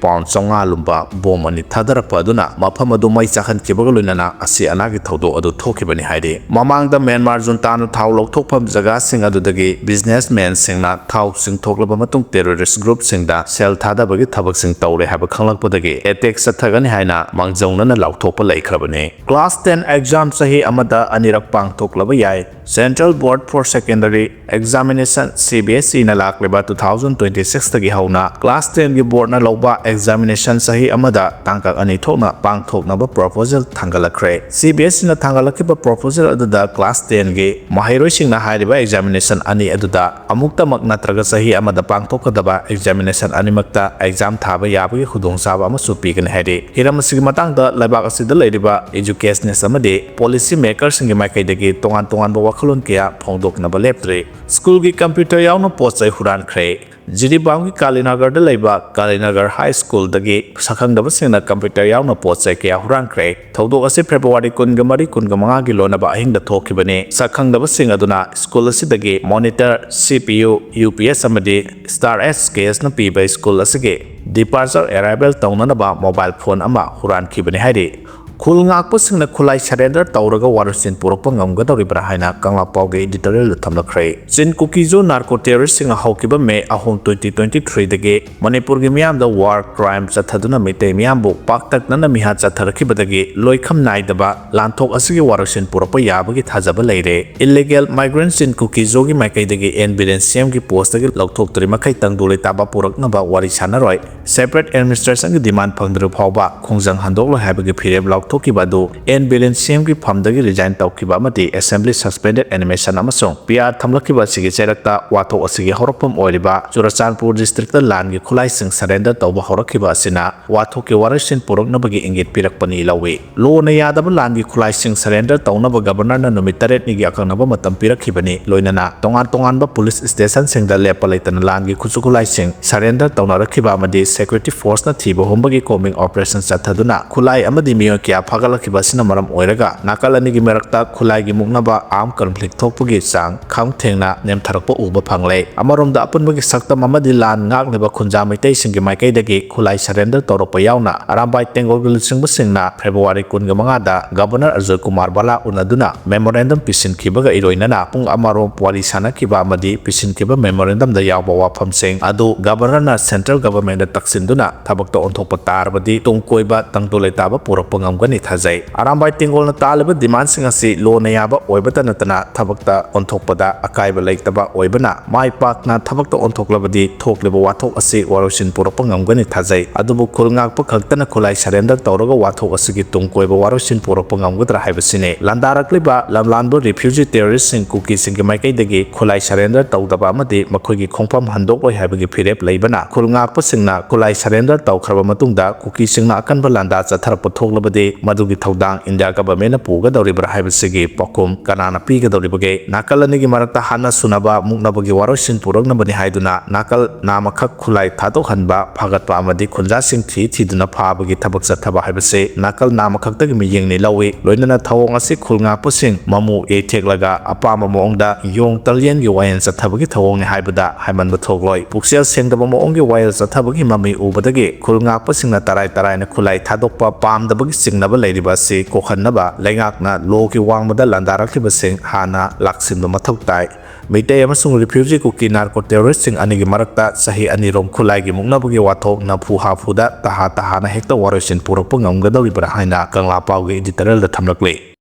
ꯄꯥꯎꯟ ꯆꯥꯝꯃꯉꯥ ꯂꯨꯝꯕ ꯕꯣꯝ ꯑꯅꯤ ꯊꯥꯗꯔꯛꯄ ꯑꯗꯨꯅ ꯃꯐꯝ ꯑꯗꯨ ꯃꯩ ꯆꯥꯛꯍꯟꯈꯤꯕꯒ ꯂꯣꯏꯅꯅ ꯑꯁꯤ ꯑꯅꯥꯒꯤ ꯊꯧꯗꯣꯛ ꯑꯗꯨ ꯊꯣꯛꯈꯤꯕꯅꯤ ꯍꯥꯏꯔꯤ꯫ ꯃꯃꯥꯡꯗ ꯃ꯭ꯌꯥꯟꯃꯥꯔ ꯖꯨꯟꯇꯥꯅ ꯊꯥꯎ ꯂꯧꯊꯣꯛꯐꯝ ꯖꯒꯥꯁꯤꯡ ꯑꯗꯨꯗꯒꯤ ꯕꯤꯖꯤꯅꯦꯁꯃꯦꯟꯁꯤꯡꯅ ꯊꯥꯎꯁꯤꯡ ꯊꯣꯛꯂꯕ ꯃꯇꯨꯡ ꯇꯦꯔꯣꯔꯤꯁ ꯒ꯭ꯔꯨꯞꯁꯤꯡꯗ ꯁꯦꯜ ꯊꯥꯗꯕꯒꯤ ꯊꯕꯛꯁꯤꯡ ꯇꯧꯔꯦ ꯍꯥꯏꯕ ꯈꯪꯂꯛꯄꯗꯒꯤ ꯑꯦꯇꯦꯛ ꯆꯠꯊꯒꯅꯤ ꯍꯥꯏꯅ ꯃꯥꯡꯖꯧꯅꯅ ꯂꯥꯎꯊꯣꯛꯄ ꯂꯩꯈ꯭ꯔꯕꯅꯤ꯫ ꯀ꯭ꯂꯥꯁ ꯇꯦꯟ ꯑꯦꯛꯖꯥꯝ ꯆꯍꯤ ꯑꯃꯗ ꯑꯅꯤꯔꯛ ꯄꯥꯡꯊꯣꯛꯂꯕ ꯌꯥꯏ꯫ Central Board for Secondary Examination, C B S E ꯅ ꯂꯥꯛꯂꯤꯕ two thousand twenty six ꯇꯒꯤ ꯍꯧꯅ ꯀ꯭ꯂꯥꯁ ꯇꯦꯟꯒꯤ ꯕꯣꯔꯗꯅ ꯂꯧꯕ ꯑꯦꯛꯖꯥꯃꯤꯅꯦꯁꯟ ꯆꯍꯤ ꯑꯃꯗ ꯇꯥꯡꯀꯛ ꯑꯅꯤ ꯊꯣꯛꯅ ꯄꯥꯡꯊꯣꯛꯅꯕ proposal ꯊꯥꯡꯒꯠꯂꯛꯈ꯭ꯔꯦ꯫ C B S E ꯅ ꯊꯥꯡꯒꯠꯂꯛꯈꯤꯕ ꯄ꯭ꯔꯣꯄꯣꯖꯦꯜ ꯑꯗꯨꯗ ꯀ꯭ꯂꯥꯁ ꯇꯦꯟꯒꯤ ꯃꯍꯩꯔꯣꯏꯁꯤꯡꯅ ꯍꯥꯏꯔꯤꯕ ꯑꯦꯛꯖꯥꯃꯤꯅꯦꯁꯟ ꯑꯅꯤ ꯑꯗꯨꯗ ꯑꯃꯨꯛꯇꯃꯛ ꯅꯠꯇ꯭ꯔꯒ ꯆꯍꯤ ꯑꯃꯗ ꯄꯥꯡꯊꯣꯛꯀꯗꯕ ꯑꯦꯛꯖꯥꯃꯤꯅꯦꯁꯟ ꯑꯅꯤꯃꯛꯇ ꯑꯦꯛꯖꯥꯝ ꯊꯥꯕ ꯌꯥꯕꯒꯤ ꯈꯨꯗꯣꯡꯆꯥꯕ ꯑꯃꯁꯨ ꯄꯤꯒꯅꯤ ꯍꯥꯏꯔꯤ꯫ ꯍꯤꯔꯝ ꯑꯁꯤꯒꯤ ꯃꯇꯥꯡꯗ ꯂꯩꯕꯥꯛ ꯑꯁꯤꯗ ꯂꯩꯔꯤꯕ ꯏꯖꯨꯀꯦꯁꯅꯤꯁ ꯑꯃꯗꯤ ꯄꯣꯂꯤꯁꯤ ꯃꯦꯀꯔꯁꯤꯡꯒꯤ ꯃꯥꯏꯀꯩꯗꯒꯤ ꯇꯣꯉꯥꯟ ꯇꯣꯉꯥꯟꯕ ꯋꯥꯈꯜꯂꯣꯟ ꯀꯌꯥ ꯐꯣꯡꯗꯣꯛꯅꯕ ꯂꯦꯞꯇ꯭ꯔꯤ꯫ ꯁ꯭ꯀꯨꯜꯒꯤ ꯀꯝꯄ꯭ꯌꯨꯇꯔ ꯌꯥꯎꯅ ꯄꯣꯠ ꯆꯩ ꯍꯨꯔꯥꯟꯈ꯭ꯔꯦ꯫ ꯖꯤꯔꯤꯕꯥꯝꯒꯤ ꯀꯥꯂꯤꯅꯒꯔꯗ ꯂꯩꯕ ꯀꯥꯂꯤꯅꯒꯔ ꯍꯥꯏ ꯁ꯭ꯀꯨꯜꯗꯒꯤ ꯁꯛꯈꯪꯗꯕꯁꯤꯡꯅ ꯀꯝꯄ꯭ꯌꯨꯇꯔ ꯌꯥꯎꯅ ꯄꯣꯠ ꯆꯩ ꯀꯌꯥ ꯍꯨꯔꯥꯟꯈ꯭ꯔꯦ꯫ ꯊꯧꯗꯣꯛ ꯑꯁꯤ ꯐꯦꯕ꯭ꯔꯨꯋꯥꯔꯤ ꯀꯨꯟꯒ ꯃꯔꯤ, ꯀꯨꯟꯒ ꯃꯉꯥꯒꯤ ꯂꯣꯟꯅꯕ ꯑꯍꯤꯡꯗ ꯊꯣꯛꯈꯤꯕꯅꯤ꯫ ꯁꯛꯈꯪꯗꯕꯁꯤꯡ ꯑꯗꯨꯅ ꯁ꯭ꯀꯨꯜ ꯑꯁꯤꯗꯒꯤ monitor, C P U, U P S ꯑꯃꯗꯤ ꯁ꯭ꯇꯥꯔ ꯑꯦꯁ ꯀꯦ ꯑꯦꯁꯅ ꯄꯤꯕ ꯁ꯭ꯀꯨꯜ ꯑꯁꯤꯒꯤ ꯗꯤꯄꯥꯔꯆꯔ ꯑꯦꯔꯥꯏꯚꯦꯜ ꯇꯧꯅꯅꯕ ꯃꯣꯕꯥꯏꯜ ꯐꯣꯟ ꯑꯃ ꯍꯨꯔꯥꯟꯈꯤꯕꯅꯤ ꯍꯥꯏꯔꯤ꯫ ꯈꯨꯜ ꯉꯥꯛꯄꯁꯤꯡꯅ ꯈꯨꯠꯂꯥꯏ ꯁꯔꯦꯟꯗꯔ ꯇꯧꯔꯒ ꯋꯥꯔꯣꯏꯁꯤꯟ ꯄꯨꯔꯛꯄ ꯉꯝꯒꯗꯧꯔꯤꯕ꯭ꯔꯥ ꯍꯥꯏꯅ ꯀꯪꯂꯥꯄꯥꯎꯒꯤ ꯏꯗꯤꯇꯣꯔꯤꯌꯦꯜꯗ ꯊꯝꯂꯛꯈ꯭ꯔꯦ꯫ ꯆꯤꯟ ꯀꯨꯀꯤꯖꯣ ꯅꯥꯔꯀꯣ ꯇꯦꯔꯣꯔꯤꯁꯁꯤꯡꯅ ꯍꯧꯈꯤꯕ ꯃꯦ ꯑꯍꯨꯝ, twenty twenty three ꯗꯒꯤ ꯃꯅꯤꯄꯨꯔꯒꯤ ꯃꯤꯌꯥꯝꯗ ꯋꯥꯔ ꯀ꯭ꯔꯥꯏꯝ ꯆꯠꯊꯗꯨꯅ ꯃꯤꯇꯩ ꯃꯤꯌꯥꯝꯕꯨ ꯄꯥꯛꯇꯛꯅꯅ ꯃꯤꯍꯥꯠ ꯆꯠꯊꯔꯛꯈꯤꯕꯗꯒꯤ ꯂꯣꯏꯈꯝ ꯅꯥꯏꯗꯕ ꯂꯥꯟꯊꯣꯛ ꯑꯁꯤꯒꯤ ꯋꯥꯔꯣꯏꯁꯤꯟ ꯄꯨꯔꯛꯄ ꯌꯥꯕꯒꯤ ꯊꯥꯖꯕ ꯂꯩꯔꯦ꯫ ꯏꯂꯤꯒꯦꯜ ꯃꯥꯏꯒ꯭ꯔꯦꯟꯠꯁꯤꯡ ꯀꯨꯀꯤꯖꯣꯒꯤ ꯃꯥꯏꯀꯩꯗꯒꯤ ꯑꯦꯟ ꯕꯤꯔꯦꯟ ꯁꯤ ꯑꯦꯝꯒꯤ ꯄꯣꯁꯇꯒꯤ ꯂꯧꯊꯣꯛꯇ꯭ꯔꯤ ꯃꯈꯩ ꯇꯪꯗꯨ ꯂꯩꯇꯥꯕ ꯄꯨꯔꯛꯅꯕ ꯋꯥꯔꯤ ꯁꯥꯟꯅꯔꯣꯏ꯫ ꯁꯦꯄꯔꯦꯠ ꯑꯦꯗꯃꯤꯅꯤꯁꯇ꯭ꯔꯦꯁꯟꯒꯤ ꯗꯤꯃꯥꯟ ꯐꯪꯗ꯭ꯔꯤꯕ ꯐꯥꯎꯕ ꯈꯣꯡꯖꯪ ꯍꯟꯗꯣꯛꯂꯣꯏ ꯍꯥꯏꯕꯒꯤ ꯐꯤꯔꯦꯞ ꯂꯧ ꯊꯣꯛꯈꯤꯕ ꯑꯗꯨ ꯑꯦꯟ ꯕꯤꯔꯦꯟ ꯁꯤ ꯑꯦꯝꯒꯤ ꯐꯝꯗꯒꯤ ꯔꯤꯖꯥꯏꯟ ꯇꯧꯈꯤꯕ ꯑꯃꯗꯤ assembly suspended animation ꯑꯃꯁꯨꯡ ꯄꯤ ꯑꯥꯔ ꯊꯝꯂꯛꯈꯤꯕ ꯑꯁꯤꯒꯤ ꯆꯩꯔꯛꯇ ꯋꯥꯊꯣꯛ ꯑꯁꯤꯒꯤ ꯍꯧꯔꯛꯐꯝ ꯑꯣꯏꯔꯤꯕ ꯆꯨꯔꯆꯥꯟꯄꯨꯔ ꯗꯤꯁꯇ꯭ꯔꯤꯛꯇ ꯂꯥꯟꯒꯤ ꯈꯨꯠꯂꯥꯏꯁꯤꯡ ꯁꯔꯦꯟꯗꯔ ꯇꯧꯕ ꯍꯧꯔꯛꯈꯤꯕ ꯑꯁꯤꯅ ꯋꯥꯊꯣꯛꯀꯤ ꯋꯥꯔꯣꯏꯁꯤꯟ ꯄꯨꯔꯛꯅꯕꯒꯤ ꯏꯪꯒꯤꯠ ꯄꯤꯔꯛꯄꯅꯤ ꯂꯧꯏ꯫ ꯂꯣꯅ ꯌꯥꯗꯕ ꯂꯥꯟꯒꯤ ꯈꯨꯠꯂꯥꯏꯁꯤꯡ ꯁꯔꯦꯟꯗꯔ ꯇꯧꯅꯕ ꯒꯕꯔꯅꯔꯅ ꯅꯨꯃꯤꯠ ꯇꯔꯦꯠꯅꯤꯒꯤ ꯑꯀꯛꯅꯕ ꯃꯇꯝ ꯄꯤꯔꯛꯈꯤꯕꯅꯤ꯫ ꯂꯣꯏꯅꯅ ꯇꯣꯉꯥꯟ ꯇꯣꯉꯥꯟꯕ ꯄꯨꯂꯤꯁ ꯁ꯭ꯇꯦꯁꯟꯁꯤꯡꯗ ꯂꯦꯞꯄ ꯂꯩꯇꯅ ꯂꯥꯟꯒꯤ ꯈꯨꯠꯁꯨ ꯈꯨꯠꯂꯥꯏꯁꯤꯡ ꯁꯔꯦꯟꯗꯔ ꯇꯧꯅꯔꯛꯈꯤꯕ ꯑꯃꯗꯤ ꯁꯦꯀ꯭ꯌꯨꯔꯤꯇꯤ ꯐꯣꯔꯁꯅ ꯊꯤꯕ ꯍꯨꯝꯕꯒꯤ ꯀꯣꯝꯕꯤꯡ ꯑꯣꯄꯔꯦꯁꯟ ꯆꯠꯊꯗꯨꯅ ꯈꯨꯠꯂꯥꯏ ꯑꯃꯗꯤ ꯃꯤꯑꯣꯏ ꯀꯌꯥ ꯐꯥꯒꯠꯂꯛꯈꯤꯕ ꯑꯁꯤꯅ ꯃꯔꯝ ꯑꯣꯏꯔꯒ ꯅꯥꯀꯜ ꯑꯅꯤꯒꯤ ꯃꯔꯛꯇ ꯈꯨꯠꯂꯥꯏꯒꯤ ꯃꯨꯛꯅꯕ, armed conflict, ꯊꯣꯛꯄꯒꯤ ꯆꯥꯡ ꯈꯝ ꯊꯦꯡꯅ ꯅꯦꯝꯊꯔꯛꯄ ꯎꯕ ꯐꯪꯂꯦ꯫ ꯑꯃꯔꯣꯝꯗ ꯑꯄꯨꯟꯕꯒꯤ ꯁꯛꯇꯝ ꯑꯃꯗꯤ ꯂꯥꯟ ꯉꯥꯛꯂꯤꯕ ꯈꯨꯟꯖꯥ ꯃꯩꯇꯩꯁꯤꯡꯒꯤ ꯃꯥꯏꯀꯩꯗꯒꯤ ꯈꯨꯠꯂꯥꯏ ꯁꯔꯦꯟꯗꯔ ꯇꯧꯔꯛꯄ ꯌꯥꯎꯅ ꯑꯔꯥꯝꯕꯥꯏ ꯇꯦꯡꯒꯣꯜꯒꯤ ꯂꯨꯆꯤꯡꯕꯁꯤꯡꯅ ꯐꯦꯕ꯭ꯔꯨꯋꯥꯔꯤ ꯀꯨꯟꯒ ꯃꯉꯥꯗ ꯒꯕꯔꯅꯔ ꯑꯖꯣꯏ ꯀꯨꯃꯥꯔ ꯕꯂꯥ ꯎꯅꯗꯨꯅ ꯃꯦꯃꯣꯔꯦꯟꯗꯝ ꯄꯤꯁꯤꯟꯈꯤꯕꯒ ꯏꯔꯣꯏꯅꯅ ꯄꯨꯡ ꯑꯃꯔꯣꯝ ꯋꯥꯔꯤ ꯁꯥꯅꯈꯤꯕ ꯑꯃꯗꯤ ꯄꯤꯁꯤꯟꯈꯤꯕ ꯃꯦꯃꯣꯔꯦꯟꯗꯝꯗ ꯌꯥꯎꯕ ꯋꯥꯐꯝꯁꯤꯡ ꯑꯗꯨ ꯒꯕꯔꯅꯔꯅ ꯁꯦꯟꯇ꯭ꯔꯦꯜ ꯒꯚꯔꯟꯃꯦꯟꯠꯇ ꯇꯛꯁꯤꯟꯗꯨꯅ ꯊꯕꯛꯇ ꯑꯣꯟꯊꯣꯛꯄ ꯇꯥꯔꯕꯗꯤ ꯇꯨꯡ ꯀꯣꯏꯕ ꯇꯪꯗꯨ ꯂꯩꯇꯥꯕ ꯄꯨꯔꯛꯄ ꯉꯝꯒꯅꯤ ꯊꯥꯖꯩ꯫ ꯑꯔꯥꯝꯕꯥꯏ ꯇꯦꯡꯒꯣꯜꯅ ꯇꯥꯜꯂꯤꯕ ꯗꯤꯃꯥꯟꯁꯤꯡ ꯑꯁꯤ ꯂꯣꯟꯅ ꯌꯥꯕ ꯑꯣꯏꯕꯇ ꯅꯠꯇꯅ ꯊꯕꯛꯇ ꯑꯣꯟꯊꯣꯛꯄꯗ ꯑꯀꯥꯏꯕ ꯂꯩꯇꯕ ꯑꯣꯏꯕꯅ ꯃꯥꯏ ꯄꯥꯛꯅ ꯊꯕꯛꯇ ꯑꯣꯟꯊꯣꯛꯂꯕꯗꯤ ꯊꯣꯛꯂꯤꯕ ꯋꯥꯊꯣꯛ ꯑꯁꯤ ꯋꯥꯔꯣꯏꯁꯤꯟ ꯄꯨꯔꯛꯄ ꯉꯝꯒꯅꯤ ꯊꯥꯖꯩ꯫ ꯑꯗꯨꯕꯨ ꯈꯨꯜ ꯉꯥꯛꯄ ꯈꯛꯇꯅ ꯈꯨꯠꯂꯥꯏ ꯁꯔꯦꯟꯗꯔ ꯇꯧꯔꯒ ꯋꯥꯊꯣꯛ ꯑꯁꯤꯒꯤ ꯇꯨꯡ ꯀꯣꯏꯕ ꯋꯥꯔꯣꯏꯁꯤꯟ ꯄꯨꯔꯛꯄ ꯉꯝꯒꯗ꯭ꯔꯥ ꯍꯥꯏꯕꯁꯤꯅꯤ꯫ ꯂꯥꯟꯗꯥꯔꯛꯂꯤꯕ ꯂꯝꯂꯥꯟꯕ ꯔꯤꯐ꯭ꯌꯨꯖꯤ ꯇꯦꯔꯣꯔꯤꯁꯁꯤꯡ ꯀꯨꯀꯤꯁꯤꯡꯒꯤ ꯃꯥꯏꯀꯩꯗꯒꯤ ꯈꯨꯠꯂꯥꯏ ꯁꯔꯦꯟꯗꯔ ꯇꯧꯗꯕ ꯑꯃꯗꯤ ꯃꯈꯣꯏꯒꯤ ꯈꯣꯡꯐꯝ ꯍꯟꯗꯣꯛꯂꯣꯏ ꯍꯥꯏꯕꯒꯤ ꯐꯤꯔꯦꯞ ꯂꯩꯕꯅ ꯈꯨꯜ ꯉꯥꯛꯄꯁꯤꯡꯅ ꯈꯨꯠꯂꯥꯏ ꯁꯔꯦꯟꯗꯔ ꯇꯧꯈ꯭ꯔꯕ ꯃꯇꯨꯡꯗ ꯀꯨꯀꯤꯁꯤꯡꯅ ꯑꯀꯟꯕ ꯂꯥꯟꯗꯥ ꯆꯠꯊꯔꯛꯄ ꯊꯣꯛꯂꯕꯗꯤ ꯃꯗꯨꯒꯤ ꯊꯧꯗꯥꯡ ꯏꯟꯗꯤꯌꯥ ꯒꯚꯔꯟꯃꯦꯟꯠꯅ ꯄꯨꯒꯗꯧꯔꯤꯕ꯭ꯔꯥ ꯍꯥꯏꯕꯁꯤꯒꯤ ꯄꯥꯎꯈꯨꯝ ꯀꯅꯥꯅ ꯄꯤꯒꯗꯧꯔꯤꯕꯒꯦ? ꯅꯥꯀꯜ ꯑꯅꯤꯒꯤ ꯃꯔꯛꯇ ꯍꯥꯟꯅ ꯁꯨꯅꯕ ꯃꯨꯛꯅꯕꯒꯤ ꯋꯥꯔꯣꯏꯁꯤꯟ ꯄꯨꯔꯛꯅꯕꯅꯤ ꯍꯥꯏꯗꯨꯅ ꯅꯥꯀꯜ ꯅꯥꯃꯈꯛ ꯈꯨꯠꯂꯥꯏ ꯊꯥꯗꯣꯛꯍꯟꯕ, ꯐꯥꯒꯠꯄ ꯑꯃꯗꯤ ꯈꯨꯟꯖꯥꯁꯤꯡ ꯊꯤ ꯊꯤꯗꯨꯅ ꯐꯥꯕꯒꯤ ꯊꯕꯛ ꯆꯠꯊꯕ ꯍꯥꯏꯕꯁꯤ ꯅꯥꯀꯜ ꯅꯥꯃꯈꯛꯇꯒꯤ ꯃꯤꯠꯌꯦꯡꯅꯤ ꯂꯧꯏ꯫ ꯂꯣꯏꯅꯅ ꯊꯧꯑꯣꯡ ꯑꯁꯤ ꯈꯨꯜ ꯉꯥꯛꯄꯁꯤꯡ ꯃꯃꯨ ꯌꯩꯊꯦꯛꯂꯒ ꯑꯄꯥꯝꯕ ꯃꯑꯣꯡꯗ ꯌꯣꯡ ꯇꯜꯌꯦꯟꯒꯤ ꯋꯥꯌꯦꯜ ꯆꯠꯊꯕꯒꯤ ꯊꯧꯑꯣꯡꯅꯤ ꯍꯥꯏꯕꯗ ꯍꯥꯏꯃꯟꯕ ꯊꯣꯛꯂꯣꯏ꯫ ꯄꯨꯛꯆꯦꯜ ꯁꯦꯡꯗꯕ ꯃꯑꯣꯡꯒꯤ ꯋꯥꯌꯦꯜ ꯆꯠꯊꯕꯒꯤ ꯃꯃꯤ ꯎꯕꯗꯒꯤ ꯈꯨꯜ ꯉꯥꯛꯄꯁꯤꯡꯅ ꯇꯔꯥꯏ ꯇꯔꯥꯏꯅ ꯈꯨꯠꯂꯥꯏ ꯊꯥꯗꯣꯛꯄ ꯄꯥꯝꯗꯕꯒꯤ ꯆꯤꯡꯅꯕ ꯂꯩꯔꯤꯕ ꯑꯁꯤ ꯀꯣꯛꯍꯟꯅꯕ ꯂꯩꯉꯥꯛꯅ ꯂꯣꯒꯤ ꯋꯥꯡꯃꯗ ꯂꯥꯟꯗꯥꯔꯛꯂꯤꯕꯁꯤꯡ ꯍꯥꯟꯅ ꯂꯥꯛꯁꯤꯟꯕ ꯃꯊꯧ ꯇꯥꯏ꯫ ꯃꯤꯇꯩ ꯑꯃꯁꯨꯡ ꯔꯤꯐ꯭ꯌꯨꯖꯤ ꯀꯨꯀꯤ ꯅꯥꯔꯀꯣ ꯇꯦꯔꯣꯔꯤꯁꯁꯤꯡ ꯑꯅꯤꯒꯤ ꯃꯔꯛꯇ ꯆꯍꯤ ꯑꯅꯤꯔꯣꯝ ꯈꯨꯠꯂꯥꯏꯒꯤ ꯃꯨꯛꯅꯕꯒꯤ ꯋꯥꯊꯣꯛ ꯅꯝꯐꯨ ꯍꯥꯐꯨꯗ ꯇꯍꯥ ꯇꯍꯥꯅ ꯍꯦꯛꯇ ꯋꯥꯔꯣꯏꯁꯤꯟ ꯄꯨꯔꯛꯄ ꯉꯝꯒꯗꯧꯔꯤꯕ꯭ꯔꯥ ꯍꯥꯏꯅ ꯀꯪꯂꯥ ꯄꯥꯎꯒꯤ ꯏꯗꯤꯇꯣꯔꯤꯌꯦꯜꯗ ꯊꯝꯂꯛꯂꯤ꯫